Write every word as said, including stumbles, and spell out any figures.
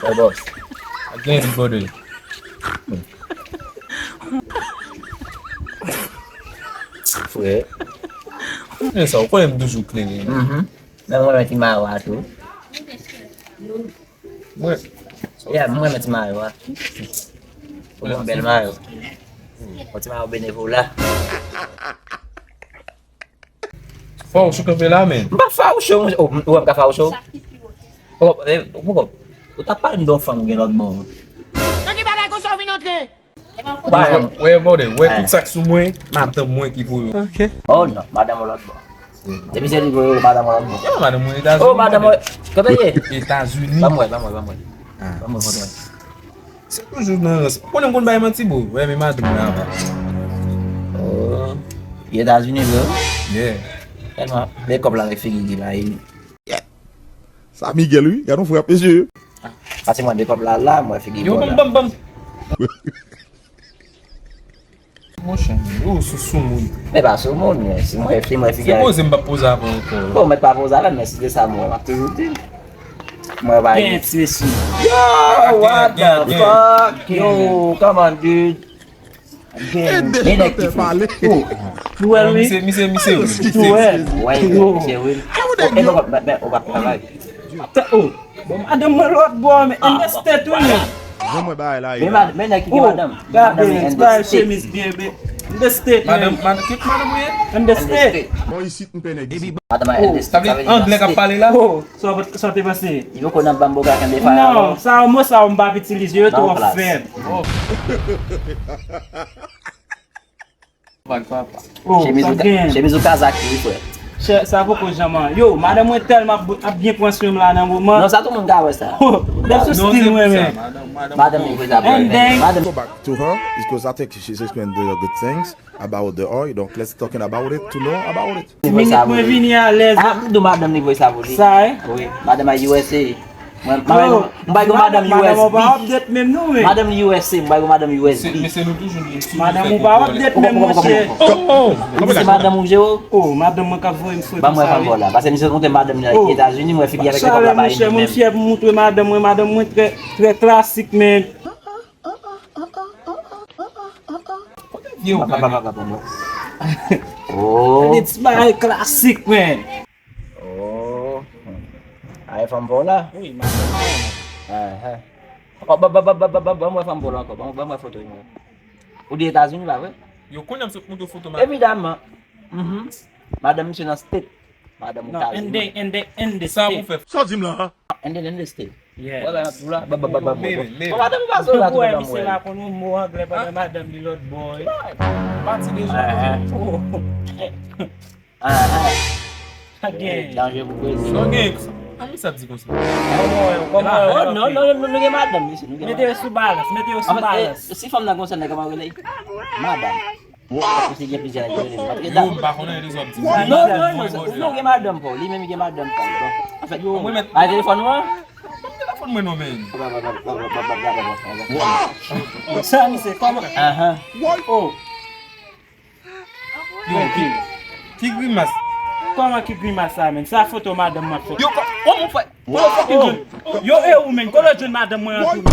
Wè bòs. Again, brother. Frè. Men sa, ou konnen m toujou klere. Mhm. Men mwen renmen ti mayo a tou. Mwen. Yeah, mwen renmen ti mayo a. Ou gon bèl mayo. Yon ti mayo benevola. Fawoucho kanpe la, men. M pa fawoucho, monchè. Oh, ou wè m ka fawoucho? Oh, eh, poko. Ou t ap pale m de yon fanm gen lòt bò. Nan ki bagay konsa w vin antre? Wè, wè, brother, wè tout sa k sou mwen, madanm mwen ki pou yo. Ok. Oh non, madanm ou lòt bò. Depi se li pou yo, madanm ou lòt bò. Yo, madanm mwen Etazini. Oh, madanm mwen. Kote ye? Etazini. Ban m wè, ban m wè, ban m wè. Ah. Ban m wè foto. Se toujou nan rans. Ou konnen m konn bay manti, bro. Wè, men madanm mwen ava. Oh. Etazini, bro. Yeah. Tèlman, men kòb la, men figi ki la, e. Sa Miguel, wi. Gade yon frap, mesye. Pase mwen de kòb la, la, mwen figi. Yo, bòl la. Bam, bam, bam. Monchè, ou sou soumoun. Men pa soumoun, men si mwen fi, mwen figi. Se poze m p ap poze avè w ankò. Bon, mwen pa poze avè l, men si se sa, mwen, m ap toujou di l. Mwen pa gen ti mesye. Yo, what the fuck? Yo, come on, dude. Gen, gen nèg ki fou. Oh, nou wè l, wi. Misye, misye, misye, wi. Nou wè l. Wè, misye, wi. Oh, e bon, men, men, ou p ap travay. Oh, bon, madanm mwen lòt bò, men in the state, wi, men. Jan mwen bay la, men mad-, men nèg ki gen madanm. Madanm in the state. Chemiz byen, byen. In the state, man. Madanm, madanm, ki madanm ou ye? In the state. Bon, isit, m pè nèg isit. Madanm in the state, sa vle di anglè k ap pale la? Oh, sa w, sa w te panse? Li poko nan banm boka kenbe faya non. Non, sa, mo sa, m p ap itilize, yo twò fèb. Oh. Bag papa. Oh, chemiz ou ka-, chemiz ou kazak, wi, frè. Chè, sa poko janm an. Yo, madanm mwen tèlman ap, ap byen pran swen m la nan moman. Non, sa tout moun ka wè sa. Oh, dèp sou stil mwen, men. Madanm li voye sa pou mwen. Madanm. Go back to her, because I think she's explained the good things about the oil. Donc, let's talking about it, to know about it. Ti minit mwen vini alèz. Ah, m di w madanm li voye sa pou li. Sa, eh? Wi, madanm a U S A. Mwen, mwen, m bay gon madanm U S B. Madanm ou pa update menm non, men. Madanm U S A, m bay gon madanm U S B. Men se nou toujou di sou madanm ou pa update menm, monchè. Oh, oh, oh. Se madanm ou, Jero? Oh, madanm mwen k ap voye m fre konsa, wi. Ban mwen fanm la. Paske misye montre madanm li Etazini, mwen figi avèk fanm la pa menm. Chalè, monchè, mwen fyè pou montre madanm mwen, madanm mwen trè, trè klasik, men. Kote vye ou gade? Oh. Gade ti bagay klasik, men. Oh. Ay, fanm pa w la? Wi, madanm mwen. Ahan. Oh, ban, ban, ban mwen fanm pa w la ankò. Ban, ban mwen foto, mwen. Ou di Etazini, pa vre? Yo, kounye a m sot montre w foto madanm. Evidaman. Mhm. Madanm misye nan state. Madanm ou Etazini. Non, in the, in the, in the state. Sa pou fè. Sa w di m la, ha? In the, in the state. Yeah. Wè, ba, ba, ba, ba, ba, ba. Bon, madanm ou pa sou la, tou misye la konn yon mo anglè pandan madanm li lòt bò, wi. Pati deja. Ah, ah. Ah, ah. Sa gen. Danje pou Brezil. Sa gen. A, men sa di konsa. Kòman, kòman, oh, non, non, non, nou gen madanm, mesye, nou gen madanm. Mete yo sou balans, mete yo sou balans. Si fanm nan gon sèl nèg, kòman rele? Madanm. Paske gen plizyè nèg ki rele m. Yo, m pa konnen, lèzòt di. Non, non, non, non, ou gen madanm pa w, li menm li gen madanm pa l. Bon, anfèt, yo, bay telefòn ou an? Telefòn mwen non, men. Sa, misye, kòman? Ahan. Oh. Yo, ki, ki grimas? Kòman ki grimas sa, men? Sa foto madanm mwen fè. Yo, kò-, oh, mon frè. Kote w fucking jwenn? Yo, e ou, men? Kote w jwenn madanm mwen an tou, men?